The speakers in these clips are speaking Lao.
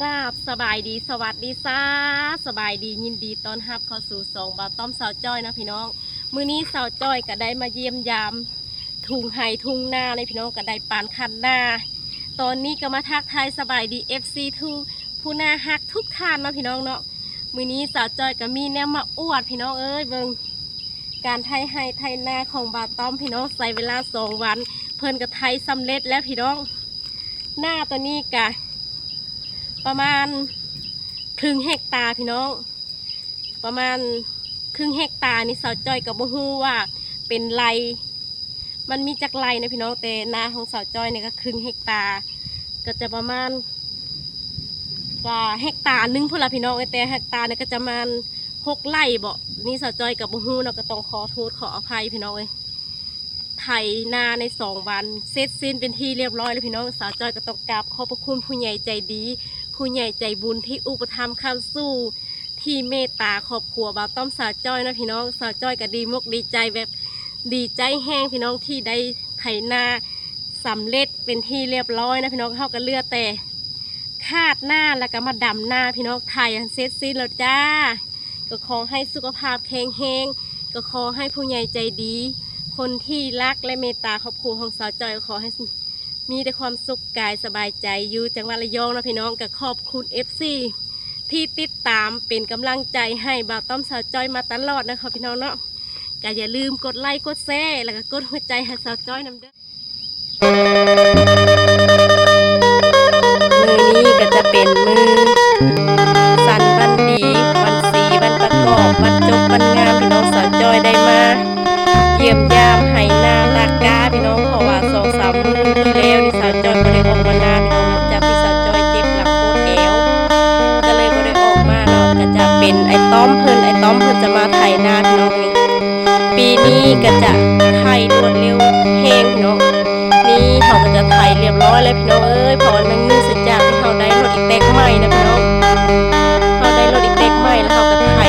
ກາບສະບາຍດີ ສະຫວັດດີຊາ ສະບາຍດີ ຍິນດີຕ້ອນຮັບເຂົ້າສູ່ຊ່ອງບ່າວຕ້ອມສາວຈ້ອຍເນາະພີ່ນ້ອງ. ມື້ນີ້ສາວຈ້ອຍກໍໄດ້ມາຢ້ຽມຢາມທຸ່ງໄຮ່ທຸ່ງນາເນາະພີ່ນ້ອງ ກໍໄດ້ປານຄັນນາ. ຕອນນີ້ກໍມາທັກທາຍສະບາຍດີ ເອັຟຊີ ທຸກຜູ້ໜ້າຮັກທຸກທ່ານເນາະພີ່ນ້ອງເນາະ. ມື້ນີ້ສາວຈ້ອຍກໍມີແນວມາອວດພີ່ນ້ອງເອີຍ ເບິ່ງການໄຖໄຮ່ໄຖນາຂອງບ່າວຕ້ອມພີ່ນ້ອງ ໃຊ້ເວລາສອງວັນ ເພິ່ນກໍໄຖສຳເລັດແລ້ວພີ່ນ້ອງ. ນາຕົວນີ້ກະປະມານເຄິ່ງເຮັກຕາພີ່ນ້ອງ ປະມານເຄິ່ງເຮັກຕານີ້ ສາວຈ້ອຍກໍບໍ່ຮູ້ວ່າເປັນໄຮ່ ມັນມີຈັກໄຮ່ນະພີ່ນ້ອງ ແຕ່ນາຂອງສາວຈ້ອຍນີ້ກໍເຄິ່ງເຮັກຕາ ກໍຈະປະມານ ກະເຮັກຕາໜຶ່ງພຸ້ນລະພີ່ນ້ອງເອີຍ ແຕ່ເຮັກຕານີ້ກໍຈະປະມານຫົກໄຮ່ບໍ ນີ້ສາວຈ້ອຍກໍບໍ່ຮູ້ເນາະ ກໍຕ້ອງຂໍໂທດຂໍອະໄພພີ່ນ້ອງເອີຍ. ໄຖນາໃນສອງວັນ ເສັດສິ້ນເປັນທີ່ລຽບຮ້ອຍແລ້ວພີ່ນ້ອງ. ສາວຈ້ອຍກໍຕ້ອງກາບຂອບພະຄຸນຜູ້ໃຫຍ່ໃຈດີ ຜູ້ໃຫຍ່ໃຈບຸນທີ່ອຸປະຖຳຄ້ຳຊູ ທີ່ເມດຕາຄອບຄົວບ່າວຕ້ອມສາວຈ້ອຍເນາະພີ່ນ້ອງ. ສາວຈ້ອຍກໍດີມົກດີໃຈ ແບບດີໃຈແຮງພີ່ນ້ອງ ທີ່ໄດ້ໄຖນາສຳເລັດເປັນທີ່ລຽບຮ້ອຍນະພີ່ນ້ອງ. ເຮົາກໍເຫຼືອແຕ່ຄາດນາ ແລ້ວກໍມາດຳນາພີ່ນ້ອງ ໄຖເສັດສິ້ນແລ້ວຈ້າ. ກໍຂໍໃຫ້ສຸຂະພາບແຂງແຮງ ກໍຂໍໃຫ້ຜູ້ໃຫຍ່ໃຈດີ ຄົນທີ່ຮັກ ແລະ ເມດຕາຄອບຄົວຂອງສາວຈ້ອຍ ກໍຂໍໃຫ້ມີແຕ່ຄວາມສຸກກາຍສະບາຍໃຈ ຢູ່ຈັງຫວັດລະຍອງເນາະພີ່ນ້ອງ. ກໍຂອບຄຸນ ເອັຟຊີ ທີ່ຕິດຕາມເປັນກຳລັງໃຈໃຫ້ບ່າວຕ້ອມສາວຈ້ອຍມາຕະຫຼອດນະຄະພີ່ນ້ອງເນາະ. ກໍຢ່າລືມກົດໄລ້ກົດແຊ ແລ້ວກໍກົດຫົວໃຈໃຫ້ສາວຈ້ອຍນຳເດີ. ມື້ນີ້ກໍຈະເປັນມື້ສັນວັນດີ ວັນສີ ວັນປະກອບ ວັນຈົບວັນງາມພີ່ນ້ອງ. ສາວຈ້ອຍໄດ້ມາຢ້ຽມຢາມໄຮ່ນາຕາກ້າພີ່ນ້ອງ ເພາະວ່າສອງສາມມື້ທີ່ແລ້ວນີ້ ສາວຈ້ອຍບໍ່ໄດ້ອອກມານາພີ່ນ້ອງ ເນື່ອງຈາກທີ່ສາວຈ້ອຍເຈັບຫຼັງປົວແອວ ກໍເລີຍບໍ່ໄດ້ອອກມາເນາະ. ກໍຈະເປັນອ້າຍຕ້ອມເພິ່ນ ອ້າຍຕ້ອມເພິ່ນຈະມາໄຖນາພີ່ນ້ອງ. ນີ້ ປີນີ້ກໍຈະໄຖລວດເລັວແຮງພີ່ນ້ອງ. ນີ້ເຮົາກໍຈະໄຖລຽບຮ້ອຍແລ້ວພີ່ນ້ອງເອີຍ ເພາະວ່າເນື່ອງຈາກທີ່ເຮົາໄດ້ລົດອີແຕັກໃໝ່ນະພີ່ນ້ອງ ເຮົາໄດ້ລົດອີແຕັກໃໝ່ ແລ້ວເຮົາກໍໄຖ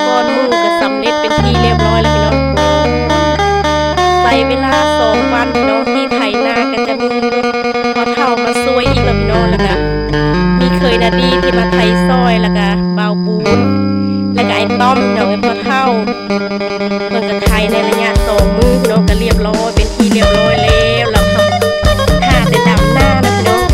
ກ່ອນໝູ່ ກໍສຳເລັດເປັນທີ່ລຽບຮ້ອຍແລ້ວພີ່ນ້ອງ. ໃຊ້ເວລາສອງວັນພີ່ນ້ອງ ທີ່ໄຖນາ ກໍຈະມີພໍ່ເຖົ້າມາຊ່ວຍອີກເນາະພີ່ນ້ອງ ແລ້ວກໍມີເຂີຍນາດີທີ່ມາໄຖຊ່ອຍ ແລ້ວກໍບ່າວບູນ ແລ້ວກໍອ້າຍຕ້ອມພີ່ນ້ອງ ເອີຍ ພໍ່ເຖົ້າ ເພິ່ນກໍໄຖໃນໄລຍະສອງມື້ພີ່ນ້ອງ ກໍລຽບຮ້ອຍເປັນທີ່ລຽບຮ້ອຍແລ້ວ ແລ້ວກໍຖ້າແຕ່ດຳນານະພີ່ນ້ອງ.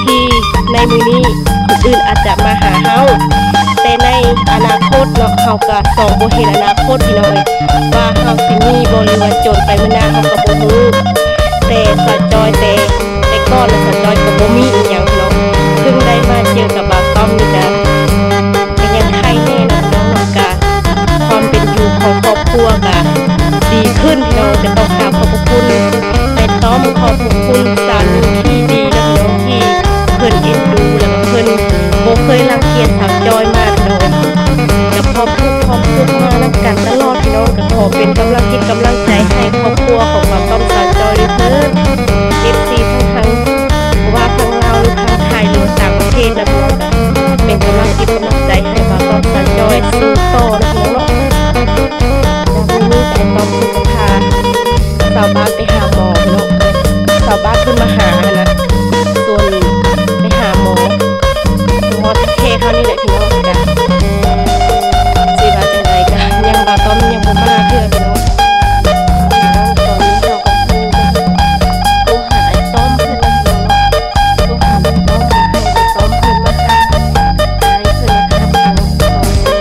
ທີ່ໃນມື້ນີ້ຄົນອື່ນອາດຈະມາຫາເຮົາ, ແຕ່ໃນອະນາຄົດເນາະ ເຮົາກະສ່ອງບໍ່ເຫັນອະນາຄົດພີ່ນ້ອງເອີຍ ວ່າເຮົາຊິມີບໍ່ ຫຼືວ່າຈົນໄປມື້ໜ້າເຮົາກະບໍ່ຮູ້. ແຕ່ສາວຈ້ອຍແຕ່ ແຕ່ກ່ອນນະ ສາວຈ້ອຍກະບໍ່ມີອີ່ຫຍັງພີ່ນ້ອງ, ເພິ່ງໄດ້ມາເຈີກັບບ່າວຕ້ອມນີ້ກະ ກະຍັງໄຄແນ່ເນາະພີ່ນ້ອງເນາະ, ກະຄວາມເປັນຢູ່ຂອງຄອບຄົວກະດີຂຶ້ນພີ່ນ້ອງ. ກະຕ້ອງກາບຂອບພະຄຸນອ້າຍຕ້ອມ ຂອບພະຄຸນສາມີທີ່ດີເນາະພີ່ນ້ອງ ທີ່ເພິ່ນເອັນດູ ແລ້ວກະເພິ່ນບໍ່ເຄີຍລັງກຽດສາວຈ້ອຍມາພີ່ນ້ອງ. ກະພ້ອມທຸກພ້ອມສຸກມານຳກັນຕະຫຼອດພີ່ນ້ອງ, ກະຂໍເປັນກຳລັງຈິດກຳລັງໃຈໃຫ້ຄອບຄົວຂອງບ່າວຕ້ອມສາວຈ້ອຍເດີ ເອັຟຊີທັງ ບໍ່ວ່າທາງລາວ ຫຼືທາງໄທ ຫຼືວ່າຕ່າງປະເທດນະພີ່ນ້ອງ, ເປັນກຳລັງຈິດກຳລັງໃຈໃຫ້ບ່າວຕ້ອມສາວຈ້ອຍສູ້ຕໍ່ນະພີ່ນ້ອງເນາະ. ຈາກມື້ນີ້ກະຕ້ອງພາຊາວບ້ານໄປຫາໝໍເນາະ, ຊາວບ້ານເພິ່ນມາຫາຫັ້ນນະ, ສ່ວນໄປຫາໝໍ ຮອດແທ້ເຮົານີ້ແຫຼະພີ່ນ້ອງ. ກະຊິວ່າຈັ່ງໃດກະຍັງ ບ່າວຕ້ອມຍັງບໍ່ມາເທື່ອພີ່ນ້ອງ. ພີ່ນ້ອງ ຕອນນີ້ເຮົາກະໂທ ໂທຫາອ້າຍຕ້ອມເພິ່ນລະພີ່ນ້ອງເນາະ, ໂທຫາອ້າຍຕ້ອມ ໃຫ້ອ້າຍຕ້ອມເພິ່ນມາຫາ ອ້າຍເພິ່ນມາຫາເຮົາ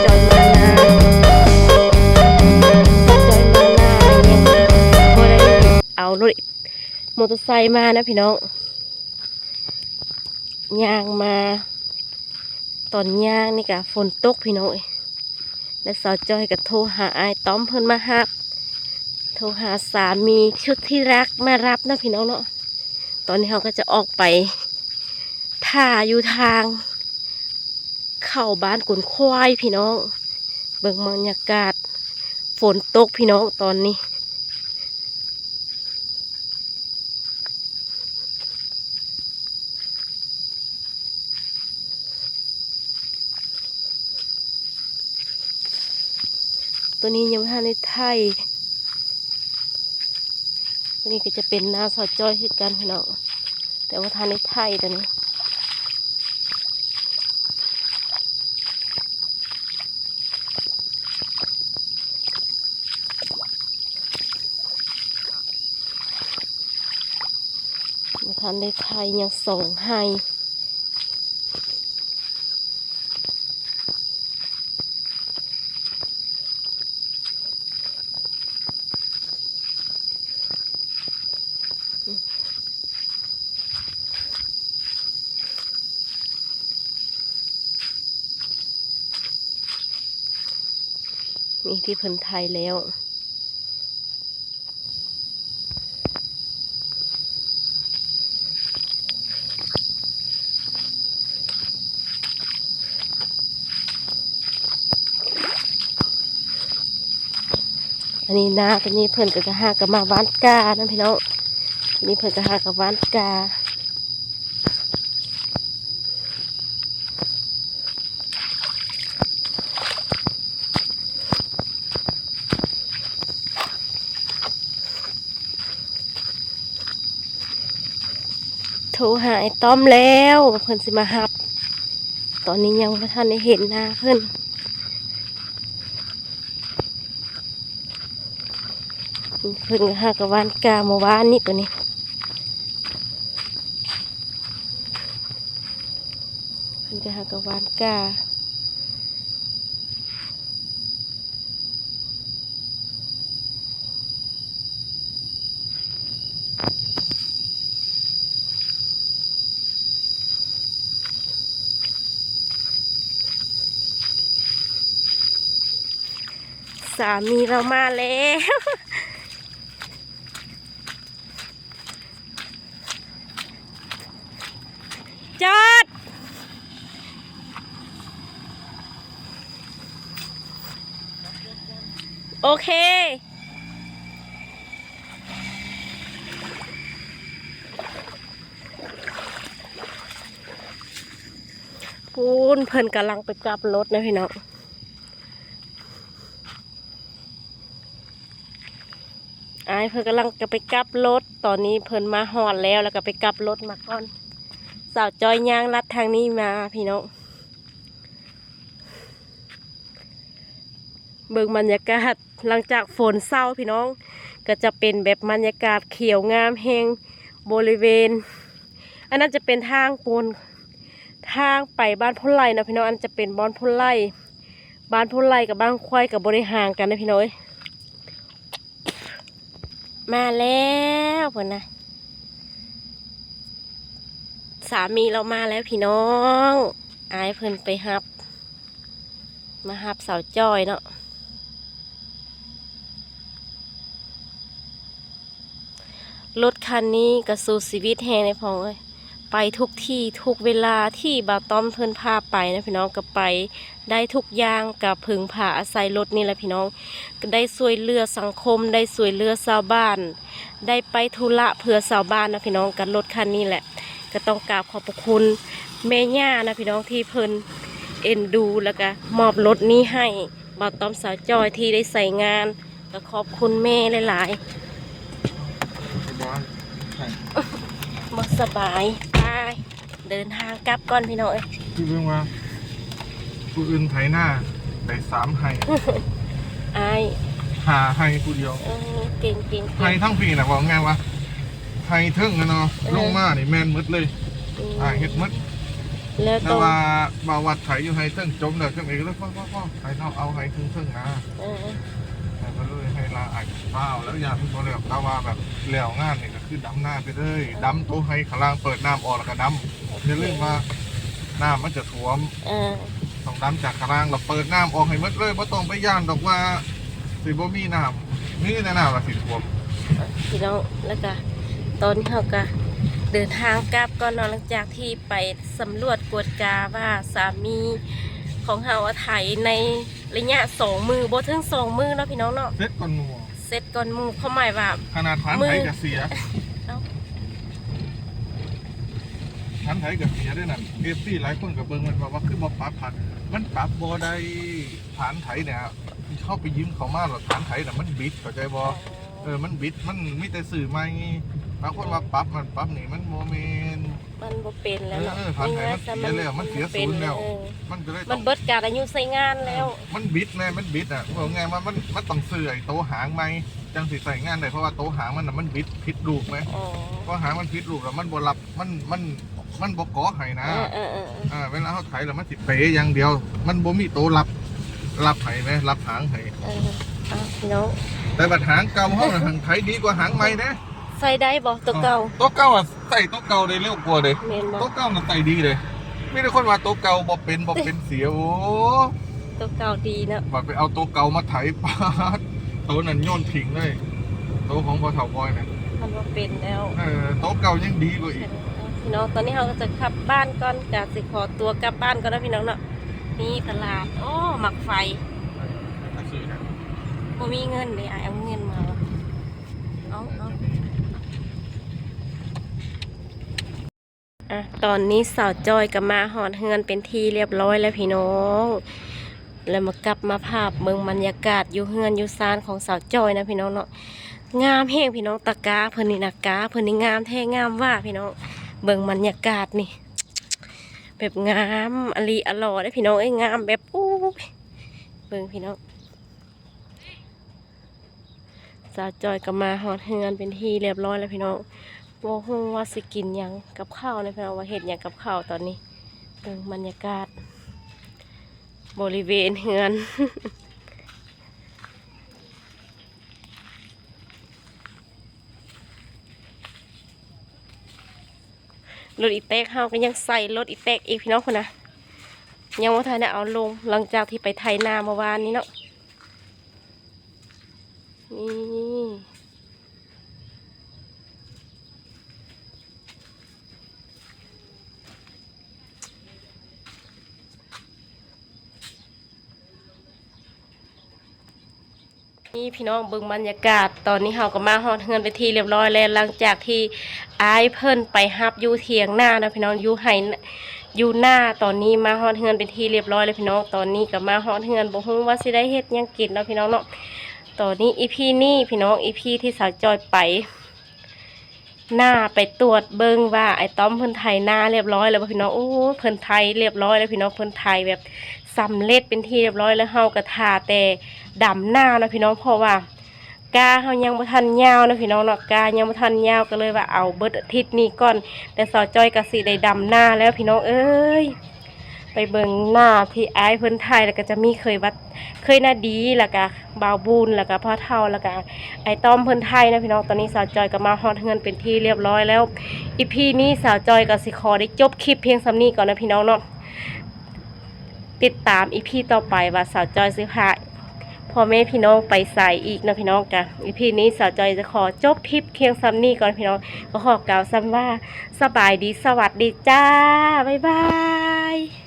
ຈອຍມານາ ຈອຍມານາ ແມ່ນບໍ່ໄດ້ເອົາລົດ ມໍເຕີໄຊມານະພີ່ນ້ອງ. ຍ່າງມາ ຕອນຍ່າງນີ້ກະຝົນຕົກພີ່ນ້ອງເອີຍ, ແລະສາວຈ້ອຍກະໂທຫາອ້າຍຕ້ອມເພິ່ນມາຮັບ ໂທຫາສາມີສຸດທີ່ຮັກມາຮັບນະພີ່ນ້ອງເນາະ. ຕອນນີ້ເຮົາກະຈະອອກໄປຖ້າຢູ່ທາງເຂົ້າບ້ານກົນຄວາຍພີ່ນ້ອງ, ເບິ່ງບັນຍາກາດ ຝົນຕົກພີ່ນ້ອງຕອນນີ້. ໂຕນີ້ຍັງບໍ່ທັນໄດ້ໄຖ, ໂຕນີ້ກະຈະເປັນນາສາວຈ້ອຍຄືກັນພີ່ນ້ອງ, ແຕ່ວ່າທັນໄດ້ໄຖໂຕນີ້. ບໍ່ທັນໄດ້ໄຖ ຍັງສອງໄຮ່. ນີ້ທີ່ເພິ່ນໄຖແລ້ວ. ອັນນີ້ນາ ໂຕນີ້ເພິ່ນກະຫາກະມາຫວ່ານກ້ານະພີ່ນ້ອງ, ໂຕນີ້ເພິ່ນກະຫາກະຫວ່ານກ້າ. ໂທຫາອ້າຍຕ້ອມແລ້ວວ່າເພິ່ນຊິມາຮັບ, ຕອນນີ້ຍັງບໍ່ທັນໄດ້ເຫັນໜ້າເພິ່ນ. ເພິ່ນກະຫາກະຫວ່ານກ້າມື້ວານນີ້ ໂຕນີ້ ເພິ່ນກະຫາກະຫວ່ານກ້າ. ສາມີລາວມາແລ້ວ. ຈອດ ໂອເຄ. ພຸ້ນ ເພິ່ນກຳລັງໄປກັບລົດນະພີ່ນ້ອງ. ອ້າຍເພິ່ນກຳລັງຈະໄປກັບລົດ, ຕອນນີ້ເພິ່ນມາຮອດແລ້ວ ແລ້ວກະໄປກັບລົດມາກ່ອນ. ສາວຈ້ອຍຍ່າງລັດທາງນີ້ມາພີ່ນ້ອງ. ເບິ່ງບັນຍາກາດຫຼັງຈາກຝົນເຊົາພີ່ນ້ອງ, ກະຈະເປັນແບບບັນຍາກາດຂຽວງາມແຮງ ບໍລິເວນ ອັນນັ້ນຈະເປັນທາງປູນ ທາງໄປບ້ານໂພນໄລ່ເນາະພີ່ນ້ອງ. ອັນນັ້ນຈະເປັນບ່ອນໂພນໄລ່ ບ້ານໂພນໄລ່ກັບບ້ານຄວາຍກໍບໍ່ໄດ້ຫ່າງກັນນະພີ່ນ້ອງເອີຍ. ມາແລ້ວເພິ່ນນະ ສາມີລາວມາແລ້ວພີ່ນ້ອງ. ອ້າຍເພິ່ນໄປຮັບ ມາຮັບສາວຈ້ອຍເນາະ. ລົດຄັນນີ້ກໍສູ້ຊີວິດແຮງເດ້ພໍ່ເອີຍ, ໄປທຸກທີ່ທຸກເວລາທີ່ບ່າວຕ້ອມເພິ່ນພາໄປນະພີ່ນ້ອງ, ກໍໄປໄດ້ທຸກຢ່າງ, ກໍເພິ່ງພາອາໄສລົດນີ້ແຫຼະພີ່ນ້ອງ. ກໍໄດ້ຊ່ວຍເຫຼືອສັງຄົມ, ໄດ້ຊ່ວຍເຫຼືອຊາວບ້ານ, ໄດ້ໄປທຸລະເພື່ອຊາວບ້ານນະພີ່ນ້ອງ, ກັບລົດຄັນນີ້ແຫຼະ. ກໍຕ້ອງກາບຂອບພະຄຸນແມ່ຍ່ານະພີ່ນ້ອງ ທີ່ເພິ່ນເອັນດູ ແລ້ວກໍມອບລົດນີ້ໃຫ້ບ່າວຕ້ອມສາວຈ້ອຍທີ່ໄດ້ໃຊ້ງານ. ກໍຂອບຄຸນແມ່ຫຼາຍໆ. ບໍ່ສະບາຍ. ໄປ ເດີນທາງກັບກ່ອນພີ່ນ້ອງເອີຍ. ຄືເບິ່ງວ່າຜູ້ອື່ນໄຖນາໄດ້ສາມໄຮ່ ອ້າຍຫາໄຮ່ຜູ້ດຽວ. ເອີ ເກັ່ງໆໆ. ໄຮ່ທັງພີ້ນະ ເວົ້າງ່າຍວ່າໄຮ່ເທິງນະເນາະ ເອີ ລົງມານີ້ແມ່ນໝົດເລີຍ. ອືມ ອ້າຍເຮັດໝົດ. ແລ້ວ ແຕ່ວ່າບ່າວວັດໄຖຢູ່ໄຮ່ເທິງ ຈົມແລ້ວ ຈົມເອງເລີຍ. ພໍໆໆ ໄຖເຮົາເອົາໄຮ່ເທິງໆນະ. ເອີ ແລ້ວກໍເລີຍໃຫ້ລາອ້າຍຟ້າວແລ້ວ ຢ້ານມັນບໍ່ແລ້ວ. ແຕ່ວ່າແບບແລ້ວງານນີ້ກໍຄືດຳນາໄປເລີຍ. ເອີ ດຳໂຕໄຮ່ຂ້າງລ່າງ ເປີດນ້ຳອອກແລ້ວກໍດຳ. ໂອເຄ ຢ່າລືມວ່ານ້ຳມັນຈະຖ້ວມ. ເອີ ຕ້ອງດຳຈາກຂ້າງລ່າງ ແລ້ວເປີດນ້ຳອອກໃຫ້ໝົດເລີຍ. ບໍ່ຕ້ອງໄປຢ້ານດອກວ່າຊິບໍ່ມີນ້ຳ ມີແຕ່ນ້ຳລະຊິຖ້ວມ. ພີ່ນ້ອງ ແລ້ວກະຕອນນີ້ເຮົາກະເດີນທາງກັບກ່ອນເນາະ ຫຼັງຈາກທີ່ໄປສຳຫຼວດກວດກາວ່າສາມີຂອງເຮົາອາໄຖໃນໄລຍະສອງມື້ ບໍ່ເຖິງສອງມື້ເນາະພີ່ນ້ອງເນາະ ເສັດກ່ອນໝູ່ ເສັດກ່ອນໝູ່ ຄວາມໝາຍວ່າ ຂະໜາດຖານໄຖກໍເສຍ. ເອົ້າ ຖານໄຖກໍເສຍເດ້ນັ້ນ. ເອັຟຊີຫຼາຍຄົນກໍເບິ່ງແມ່ນວ່າ ວ່າຄືບໍ່ປັບພັດ ມັນປັບບໍ່ໄດ້. ຖານໄຖເນຍ ເຮົາໄປຢືມເຂົາມາແລ້ວ ຖານໄຖນະມັນບິດ ເຂົ້າໃຈບໍ່? ເອີ ມັນບິດ ມັນມີແຕ່ຊື້ໃໝ່. ບາງຄົນວ່າປັບນັ້ນປັບນີ້ ມັນບໍ່ແມ່ນ ມັນບໍ່ເປັນແລ້ວເນາະ. ເອີ ຖານໄຖມັນເສຍແລ້ວ ມັນເສຍສູນແລ້ວ ມັນກໍເລີຍ ມັນເບິດການອາຍຸໃຊ້ງານແລ້ວ. ມັນບິດແມ່ ມັນບິດອະ ເວົ້າງ່າຍວ່າມັນ ມັນຕ້ອງຊື້ໄອ້ໂຕຫາງໃໝ່ ຈັ່ງຊິໃຊ້ງານໄດ້ ເພາະວ່າໂຕຫາງມັນນະມັນບິດຜິດລູກແມ. ອໍ ໂຕຫາງມັນຜິດລູກແລ້ວ ມັນບໍ່ຮັບ ມັນ ມັນ ມັນບໍ່ເກາະໃຫ້ນະ. ເອີໆໆ ເອີ ເວລາເຮົາໄຖແລ້ວມັນຊິເປຢ່າງດຽວ ມັນບໍ່ມີໂຕຮັບ ຮັບໃຫ້ແມ ຮັບຫາງໃຫ້. ເອີ ເອົາພີ່ນ້ອງ ແຕ່ບັດຫາງເກົ່າເຮົານະ ຫາງໄຖດີກວ່າຫາງໃໝ່ເດ້. ໃຊ້ໄດ້ບໍ່ໂຕເກົ່າ? ໂຕເກົ່າອະ ໃຊ້ໂຕເກົ່າໄດ້ເລັວກວ່າເດ້. ແມ່ນບໍ່? ໂຕເກົ່ານະໃຊ້ດີເດ້. ມີແຕ່ຄົນວ່າໂຕເກົ່າບໍ່ເປັນ ບໍ່ເປັນເສຍ. ໂອ້ ໂຕເກົ່າດີເນາະ ບັດໄປເອົາໂຕເກົ່າມາໄຖ ປາດ ໂຕນັ້ນໂຍນຖິ້ມເລີຍ ໂຕຂອງພໍ່ເຖົ້າບອຍນະ ມັນບໍ່ເປັນແລ້ວ. ເອີ ໂຕເກົ່າຍັງດີກວ່າອີກ. ເອີ ພີ່ນ້ອງ ຕອນນີ້ເຮົາກໍຈະກັບບ້ານກ່ອນ ກະຊິຂໍຕົວກັບບ້ານກ່ອນເນາະພີ່ນ້ອງເນາະ. ນີ້ຕະຫຼາດ ໂອ້ ໝາກໄຟ ເອີ ໄປຊື້ນະ ບໍ່ມີເງິນເດ້ ອ້າຍເອົາເງິນມາບໍ່? ເອົາ ເອົາ. ອ່ະ ຕອນນີ້ສາວຈ້ອຍກໍມາຮອດເຮືອນເປັນທີ່ລຽບຮ້ອຍແລ້ວພີ່ນ້ອງ ແລ້ວມາກັບມາພາບເບິ່ງບັນຍາກາດຢູ່ເຮືອນຢູ່ຊານຂອງສາວຈ້ອຍນະພີ່ນ້ອງເນາະ. ງາມແຮງພີ່ນ້ອງ ຕາກາເພິ່ນນີ້ນະ ກາເພິ່ນນີ້ງາມແທ້ງາມວ່າພີ່ນ້ອງ. ເບິ່ງບັນຍາກາດນີ້ ແບບງາມອະລີອະຫຼໍເດ້ພີ່ນ້ອງເອີຍ ງາມແບບ ໂອ້ຍ ເບິ່ງພີ່ນ້ອງ. ສາວຈ້ອຍກໍມາຮອດເຮືອນເປັນທີ່ລຽບຮ້ອຍແລ້ວພີ່ນ້ອງ. ບໍ່ຮູ້ວ່າຊິກິນຫຍັງກັບເຂົ້ານະພີ່ນ້ອງ ວ່າເຮັດຫຍັງກັບເຂົ້າຕອນນີ້. ເບິ່ງບັນຍາກາດບໍລິເວນເຮືອນ. ລົດອີແຕກເຮົາກໍຍັງໃສ່ລົດອີແຕກອີກພີ່ນ້ອງພຸ້ນນະ ຍັງບໍ່ທັນໄດ້ເອົາລົງ ຫຼັງຈາກທີ່ໄປໄຖນາເມື່ອວານນີ້ເນາະ. ນີ້ ນີ້ພີ່ນ້ອງ ເບິ່ງບັນຍາກາດ ຕອນນີ້ເຮົາກໍມາຮອດເຮືອນເປັນທີ່ລຽບຮ້ອຍແລ້ວ ຫຼັງຈາກທີ່ອ້າຍເພິ່ນໄປຮັບຢູ່ຖຽງນາເນາະພີ່ນ້ອງ ຢູ່ໄຮ່ ຢູ່ນາ. ຕອນນີ້ມາຮອດເຮືອນເປັນທີ່ລຽບຮ້ອຍແລ້ວພີ່ນ້ອງ ຕອນນີ້ກໍມາຮອດເຮືອນ ບໍ່ຮູ້ວ່າຊິໄດ້ເຮັດຫຍັງກິນເນາະພີ່ນ້ອງເນາະ. ຕອນນີ້ອີພີນີ້ພີ່ນ້ອງ ອີພີທີ່ສາວຈ້ອຍໄປ ໜ້າໄປຕວດເບິ່ງວ່າອ້າຍຕ້ອມເພິ່ນໄຖນາລຽບຮ້ອຍແລ້ວບໍ່ພີ່ນ້ອງ. ໂອ້ ເພິ່ນໄຖລຽບຮ້ອຍແລ້ວພີ່ນ້ອງ ເພິ່ນໄຖແບບສຳເລັດເປັນທີ່ລຽບຮ້ອຍແລ້ວ ເຮົາກໍຖ້າແຕ່ດຳນາເນາະພີ່ນ້ອງ ເພາະວ່າ ກ້າເຮົາຍັງບໍ່ທັນຍາວເນາະພີ່ນ້ອງເນາະ ກ້າຍັງບໍ່ທັນຍາວ ກໍເລີຍວ່າເອົາເບິດອາທິດນີ້ກ່ອນ ແຕ່ສາວຈ້ອຍກໍຊິໄດ້ດຳນາແລ້ວພີ່ນ້ອງເອີຍ. ໄປເບິ່ງນາທີ່ອ້າຍເພິ່ນໄຖ ແລ້ວກໍຈະມີເຂີຍວັດ ເຂີຍນາດີ ແລ້ວກໍບ່າວບຸນ ແລ້ວກໍພໍ່ເຖົ້າ ແລ້ວກໍອ້າຍຕ້ອມເພິ່ນໄຖເນາະພີ່ນ້ອງ. ຕອນນີ້ສາວຈ້ອຍກໍມາຮອດເຮືອນເປັນທີ່ລຽບລ້ອຍແລ້ວ. ອີພີນີ້ສາວຈ້ອຍກໍຊິຂໍໄດ້ຈົບຄລິບພຽງສ່ຳນີ້ກ່ອນເນາະພີ່ນ້ອງເນາະ. ຕິດຕາມອີພີຕໍ່ໄປວ່າສາວຈ້ອຍຊິພາພໍ່ແມ່ພີ່ນ້ອງໄປໃສອີກເນາະພີ່ນ້ອງ. ກະອີພີນີ້ສາວຈ້ອຍຈະຂໍຈົບຄລິບພຽງສ່ຳນີ້ກ່ອນພີ່ນ້ອງ ກໍຂໍກ່າວສ່ຳວ່າ ສະບາຍດີ ສະຫວັດດີຈ້າ ບາຍບາຍ.